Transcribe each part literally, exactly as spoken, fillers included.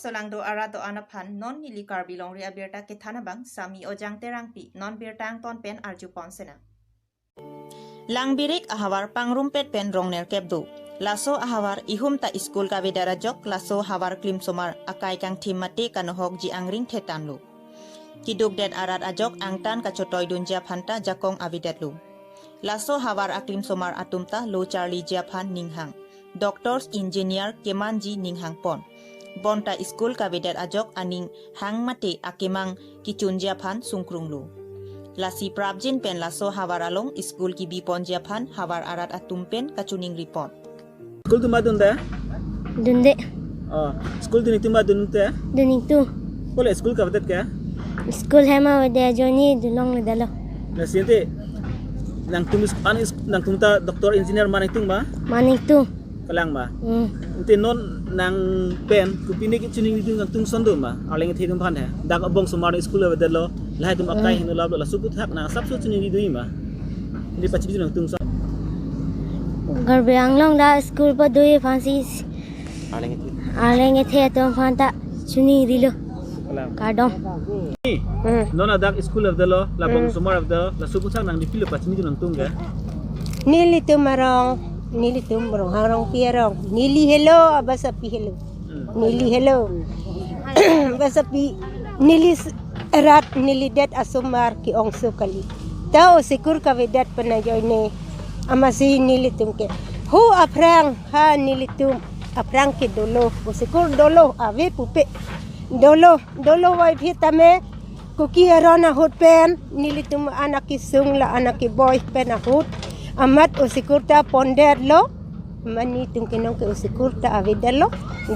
Solangdo arat do-an aphan non neli Karbi Longri abirta kethan abang Sami Ojang Terangpi, non birta angton pen arjupon sena. Langbirik ahavar pangrumpet pen rong nerkep do. Laso ahavar ihum ta school kavedet ajok laso havar klimsomar akai kangthim mate kanohokji angring thetanlo. Kidukdet arat ajok angtan kachotoidunji aphan ta jakong avedetlo. Laso havar aklimsomar atum ta lo charliji aphan ninghang. Doctors, engineer kemanji ninghangpon. Bonta school kavedet ajok aning hang mate akemang kichunji aphan sungkrunglo. Lasi prapjin pen laso havar along school kibiponji aphan havar arat atum pen kachoningripon. School atum ma dunde? Dunde. Oh, school atum ma dunde? Duningtu. Kole school kavedet ke? School hem avedet ajoine dulong le dalo. Lasi ante nangtum is-, an is-, nangtum ta doctor, engineer ma nangtum ma? Ma nangtum. Kalang ma? Hmm. Ante non nang pen kopine kechiningri dun nangtum ason do ma? Arleng kethe atum aphan he. Dak abong somar school avedetlo, lahai atum akai Hmm. hingno laplo, laso aphuthak nang asapso chiningri dun ma? Ante pachini nangtum ason. Karbi Anglong dak school pado aphansi Arleng kethe. Arleng kethe atum aphan ta chiningrilo. Kalang. Kardom. Hmm. Non ladak school avedetlo, labong Hmm. somar avedetlo, laso aphuthak nangli pilo pachini dun nangtum ke? Nelitum arong, nelitum Ronghang Rongpi arong. Neli helo, abasa pi helo. Hmm. Neli helo. Abasa pi, neli s-, rat, neli det asomar ke-ongso kali. Ta o school kavedet pen ajoine amatsi nelitum ke. Hu aphrang ha nelitum aphrang ke dolo, o school dolo ave pupe. Dolo, dolo vai phi tame Kuki aron ahut pen nelitum anak kesung la anak keboi pen ahut amat o school ta pondetlo. Mane tum ke nonke o school ta avedetlo,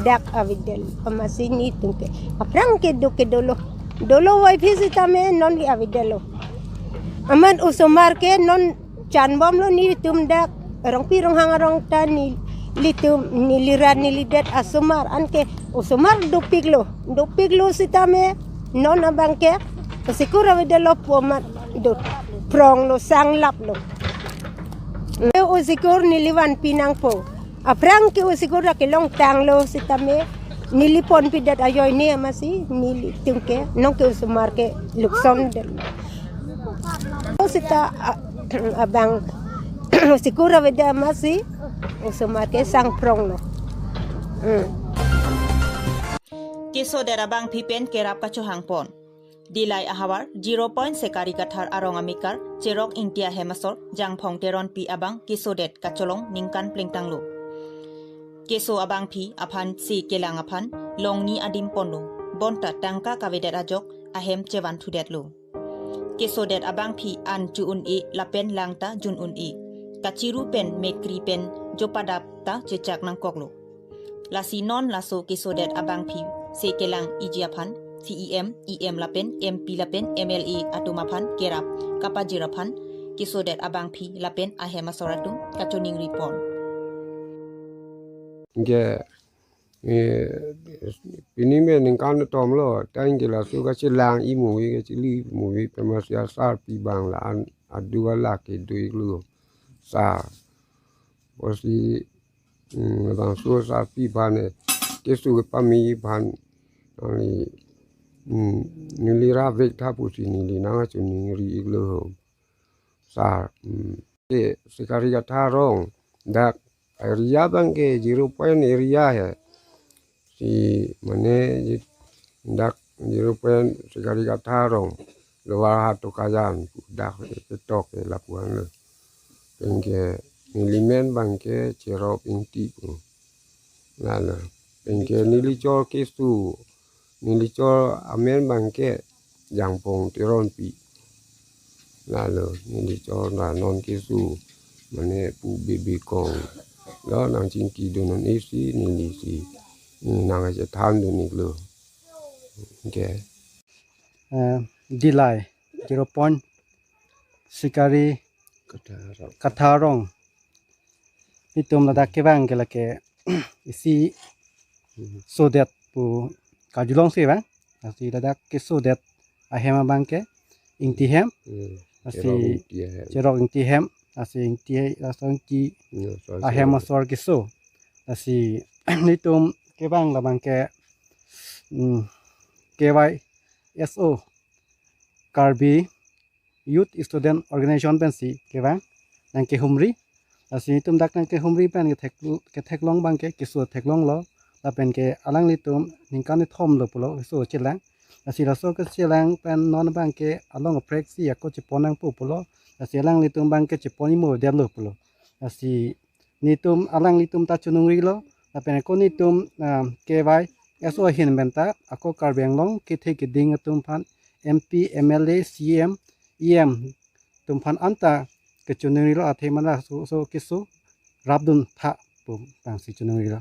dak avedetlo. Amatsi netum ke aphrang ke do ke dolo. Dolo vai phi sitame non le avedetlo. Amat osomar ke non chanbomlo, netum dak Rongpi Ronghang arong ta nelitum, neli rat neli det asomar anke osomar dopiklo. Dopiklo sitame non abang ke o school avedetlo pu amat do pronglo, sanglaplo. O school neli vanpi nangpo. Aphrang ke o school ra kelongtanglo sitame neli ponpidet ajoine amatsi nelitum ke nonke osomar ke lukson det. O sita a-, abang o school avedet amatsi osomar ke sangpronglo. Hmm. Kesodet abangpi pen kerap kachohangpon. Dillai ahavar, Zero Point Sekari Kathar arong amekar, Cherok Ingti ahem asor, Jangphong Teronpi abang kesodet kacholong ningkan plengtanglo. Keso abangpi aphan se kelang aphan, longni adim ponlo, bonta tangka kavedet ajok, ahem chevanthudetlo. Kesodet abangpi an chu-un-e lapen langta jun-un-e. Kachiru pen mekri pen jopadap ta chechak nangkoklo. Lasi non laso kesodet abangpi se kelang iji aphan, C E M, E M lapen M P lapen M L A atum aphan kerap kapajir aphan, kesodet abangpi lapen ahem asor atum kachoningripon. Ge, eh, pini me ningkan tomlo, tangke laso kachelang imuvi kachili imuvi pemasi asarpi abang la-an adu ala kedo-iklo. Sa, pusi, hmm, labangso asarpi aphan, eh, keso kepame aphan, nangli, hmm, neli ravek tha pusi neli nangchoningri-iklo. Sa, hmm. Ke Sekari Kathar arong, dak area abangke Zero Point area he. Si mane ji-, dak Zero Point Sekari Kathar arong, Lower Hatokajan, dak ketok ke lapuan lo. Penke neli men abangke Cherok Ingti pu. Lalo, penke neli chor keso, neli chor amen abangke Jangphong Teronpi. Lalo, neli chor la non keso, mane pu bebe kong. Lo nangchingki dun non isi, neli si, neli nangchethan dun-iklo. Okay. Eh, Dillai, Zero Point Sekari Kathar arong. Kathar arong. Itum ladak kevang ke lake isi Hmm. sodet pu kajulong si vang. Lasi ladak kesodet ahem abangke Ingti hem. Hmm. Lasi Cherok Ingti ahem. Cherok Ingti hem. Lasi Ingti, laso Ingti Hmm, so ahem so. asor keso. Lasi netum kevang labangke mm, K Y S O, Karbi Youth Student Organization pensi kevang nangkehumri. Lasi netum dak nangkehumri pen kethek, ketheklong abangke keso theklonglo. Lapen ke alanglitum ningkan kethom lo pulo keso chelang. Lasi laso kechelang pen non abangke along apreksi ako chepon nangpo pulo. Lasi alanglitum abangke chepon imo detlo pulo. Lasi netum alanglitum ta chonungrilo. Lapen ako netum, ah, K Y S O ahin pen ta ako Karbi Anglong kethe keding atum aphan, M P, M L A, C M, E M atum aphan anta kechonungrilo, athe mane laso, so keso rapdun tha pu abangsi chonungrilo.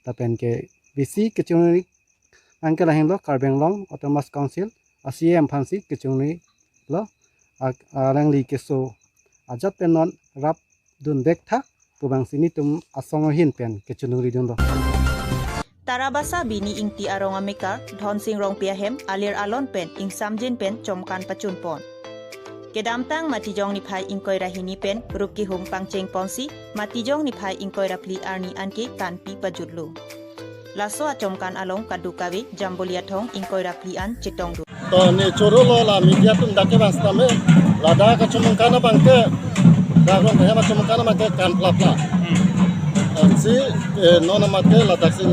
Lapen ke besi kechonungri abangke lahenlo, Karbi Anglong Autonomous Council a C M aphansi kechonungrilo. A, alangli keso ajat pen non rapdun vek tha pu abangsi netum asong ahin pen kechonungridunlo. Tarabasa Bini Ingti arong amekar Dhonsing Rongpi ahem alir alon pen ingsamjin pen chomkan pachunpon. Kedamtang Matijong niphai ingkoi ra hini pen rup kehum pangchengponsi Matijong niphai ingkoi ra phli arni anke kanpi pajutlo. Laso achomkan along kadokave Jamboli Athong ingkoi ra phli an chetongdun. To ne choro lo, la media atum dak kevang sitame, ladak kachomkan abangke, dak rong hem kachomkan abangke kan plapla. Hmm. Ansi, eh, non amat ke ladak si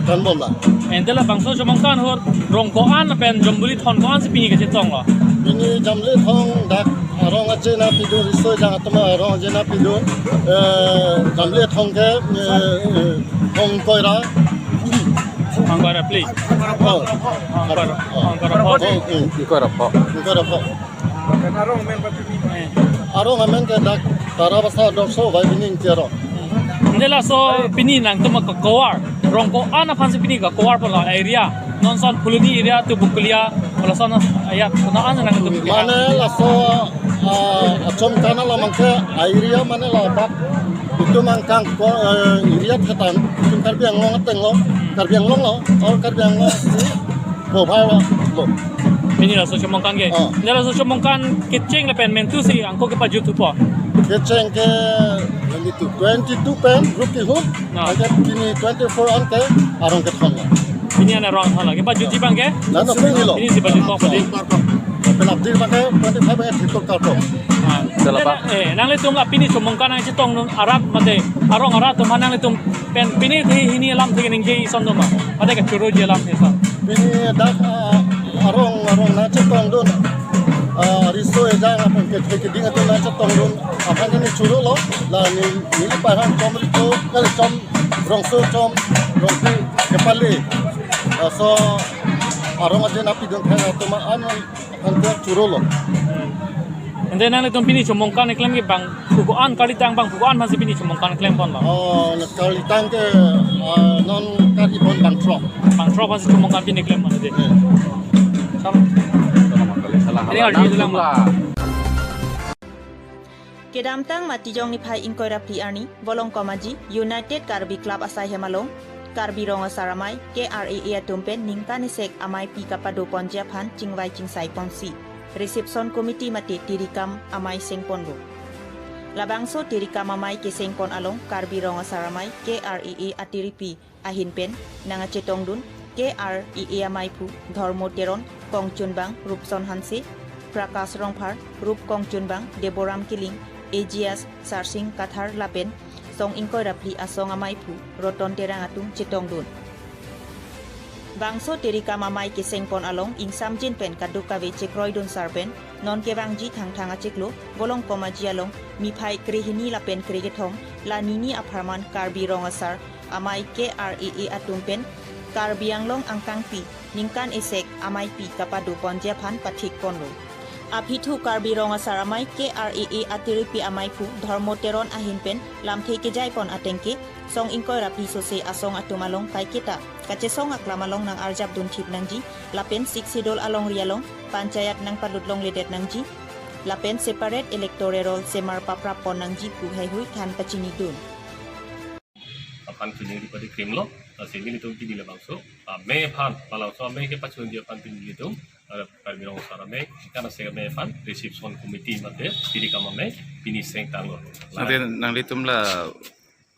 kanbomla. Ante labangso chomkan ahut rong ko-an pen Jamboli Athong ko-ansi pini kachetonglo? Pini Jamboli Athong dak arong aje nangpidun, riso ejang atum arong aje nangpidun, eh, Jamboli Athong ke, eh, eh, ingkoi ra. Ingkoi ra phli. Oh. Ingkoi ra, ingkoi ra phli. Oh, eh. Ingkoi ra phli. Ingkoi ra phli. Arong amen ke dak Tarabasa Dorso Bini Ingti arong. Ante laso pini nangtum kakovar rong ko-an aphansi pini kakovar pulo area? Non ason Phuloni area to Bokolia, lason ayat na an nangtum. Mane laso, ah, achomkan alam abangke area mane ladak itum angkang ko, eh, area thetan, itum Karbi Anglong atenglo, Karbi Anglong lo, all Karbi Anglong si cover lo. Pini laso chomkan ke. Ah. Ante laso chomkan kecheng lapen mentu si angko kepajut thupo? Kecheng ke twenty-two, twenty-two pen rup kehum. Ah. Anke pini twenty-four anke arong kethonlo. Pini an arong thonlo. Kepajutji abangke? Nana pini lo. Pini si pajutpo padi. Penalti abangke twenty-five anke thikor karpo. Ah. Selamat. Eh, nanglitum la pini chomkan nangchetongdun arat mate arong arat atum aphan nanglitum pen pini the hini alamthe ningje ison doma? Mate kachoroji alamthe ison? Pini dak, ah, arong, arong nangchetongdun, ah, riso ejang aphan kethe keding atum nangchetongdun aphan ne chorolo, la ne, ne pahan chom riso, kali chom rongso, chom rongpi kepale. Ah, so arong aje nangpidun thang atum an aphan ke chorolo. Ante nanglitum pini chomkan keklem ke bang phu ko-an, kalitang bang phu ko-an aphansi pini chomkan klemponlo? Oh, kalitang ke, ah, non kali pon bangthrok. Bangthrok aphansi chomkan pini klemponlo de. Eh. Sam. Ini arju lang, Pak. Kedamtang Matijong niphai ingkoi ra phli arni, Volongkom Aji United Karbi Club asai hem along Karbi Rong Asar Amei, K R A A atum pen ningkan esek ameipi kapadoponji aphan chingvai chingsaiponsi reception committee mate tirikam amei sengponlo. Labangso tirikam amei kesengpon along Karbi Rong Asar Amei, K R A A atiripi ahin pen nangkachetongdun K R A A ameiphu Dhormo Teron, kongchunbang Rupson Hanse, Prakash Rongphar, rup kongchunbang Deboram Killing, A G S Sarsing Kathar lapen song ingkoi ra phli asong ameiphu Roton Terang atum chetongdun. Bangso tirikam amei kesengpon along ingsamjin pen kadokave chekroidun sar pen non kevangji Thangthang achiklo Volongkom Aji along niphai krehini lapen krekethom la nini apharman Karbi Rong Asar Amei, K R A A atum pen Karbi Anglong angkangpi ningkan esek ameipi kapadoponji aphan pathikponlo. Apithu Karbi Rong Asar Amei, K R A A atiripi ameiphu Dhormo Teron ahin pen lamthe kejaipon ateng ke song ingkoi ra phli sose asong atum along kaiketa kachesong aklam along nangarjapdun thip nangji lapen Sixth Schedule alongri along panchayat nangpalut longledet nangji lapen separate electoral roll semar paprappon nangji pu heihui than pachinidun. Aphan kini di padi krim lo, lasi nelitum pini labangso amei aphan, labangso amei kepachunji aphan pini nelitum, eh, Karbi Rong Asar Amei, kan ase amei aphan reception committee mate tirikam amei pini sengtanglo. Nanglitum, nanglitum la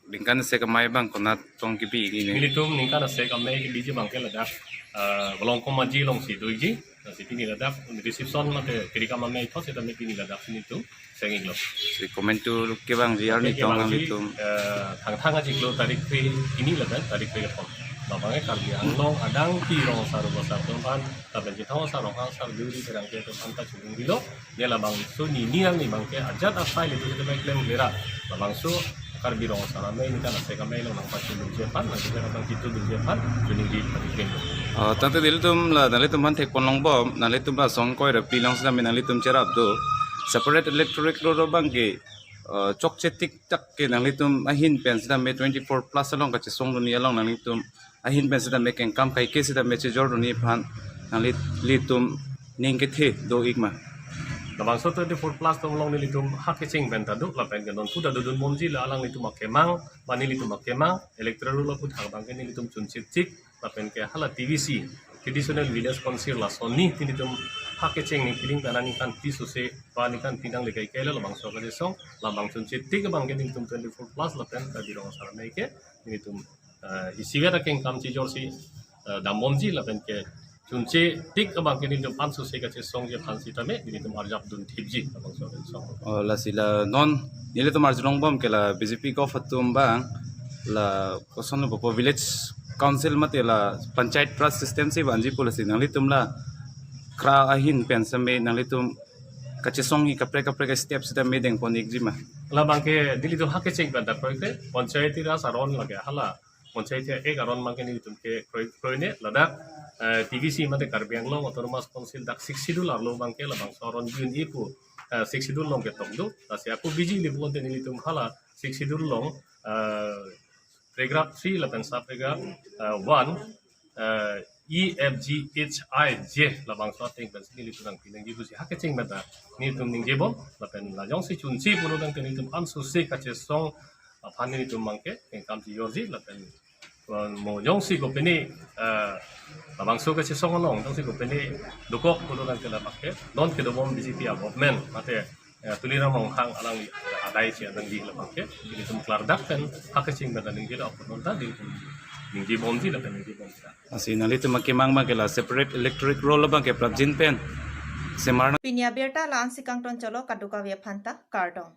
Ningkan asek amei abang konat tong kebi ini ne? Nelitum ningkan asek amei kebiji abangke ladak, eh, Volongkom Aji alongsi doji. Lasi pini ladak reception mate kerikam amei thot seta pini ladak si nelitum seng-iklo. Si komantu kevangji arni tong nanglitum, eh, Thangthang achiklo tarik kre-hini lapen tarik krethom. Labangke Karbi Anglong adang pi rong asar, rong asar atum aphan, lapen chetong asar, rong asar, duri kerang ke atum aphan ta chungrilo. Ne labangso nini arni abangke ajat asai ilitum keklem klera. Labangso Karbi rong asar amei ningkan asek amei along nangpachunji aphan, nangkejar aphan, chitudunji aphan, choningri panikin. Oh, tangte nelitum la, nanglitum aphan thekpon longbom, nanglitum la song koi ra pi along sitame nanglitum cherap do. Separate electoral roll abangke, eh, chokche tik tak ke nanglitum ahin pen sitame twenty-four plus along kachesongdunji along nanglitum ahin pen sitame kengkam kaike sitame chejordunji aphan nanglitum ning kethe do-ik ma? Labangso twenty-four plus atum along nelitum ha kecheng pen ta do, lapen ke non pu ta dodunbomji la alanglitum akemang, ba nelitum akemang, electoral roll aphuthak abangke nelitum chunche tik, lapen ke hala T V C, Traditional Village Council, lason ni nelitum ha kecheng ning piling pen ningkan phli sose, ba ningkan phli nangle kaike lo labangso kachesong, labang chunche tik abangke nelitum twenty-four plus lapen Karbi rong asar amei ke nelitum, eh, isivet akengkam chejorsi, eh, dambomji lapen ke chunche tik abangke nelitum pansose kachesongji aphan sitame nelitum arjapdun thipji labangso kachesong. Oh, lasi la non nelitum arjulongbom ke la B J P gov atum abang la koson lo po, village council mate la panchayat raj system si vanji pu, lasi nanglitum la kra ahin pen sitame nanglitum kachesongji kaprek kaprek step sitame dengpon-ikji ma? Labangke nelitum ha kecheng pen ta kroikre, panchayati raj aron lake hala panchayati ek aron abangke nelitum ke kroi, kroine ladak, eh, T V C mate Karbi Anglong Autonomous Council dak Sixth Schedule arlo abangke labangso aron dun-i pu, eh, Sixth Schedule along ketok do. Lasi ako biji li pulote nelitum hala Sixth Schedule along, eh, paragraph three lapen sub paragraph, eh, one, eh, E, F, G, H, I, J labangso ateng pensi nelitum nangpi nangji pusi ha kecheng pen ta nelitum ningjebom, lapen la jongsi chunche pulo tangte nelitum ansose kachesong aphan nelitum abangke kengkam chejorji lapen, eh, mo jongsi kopine, eh, labangso kachesong along jongsi kopine dokok pulo tangte labangke non kedobom B J P a-government mate, eh, Tuliram Ronghang alangli adai si adang di labangke nelitum klardak pen ha kecheng pen ta ningje do apot non ta nelitum ningjebomji lapen ningjebom ta. Lasi nanglitum akemang abangke la separate electoral roll abangke prapjin pen semar na. Pini abirta la-ansi kangton cholo, kadokave aphan ta kardom.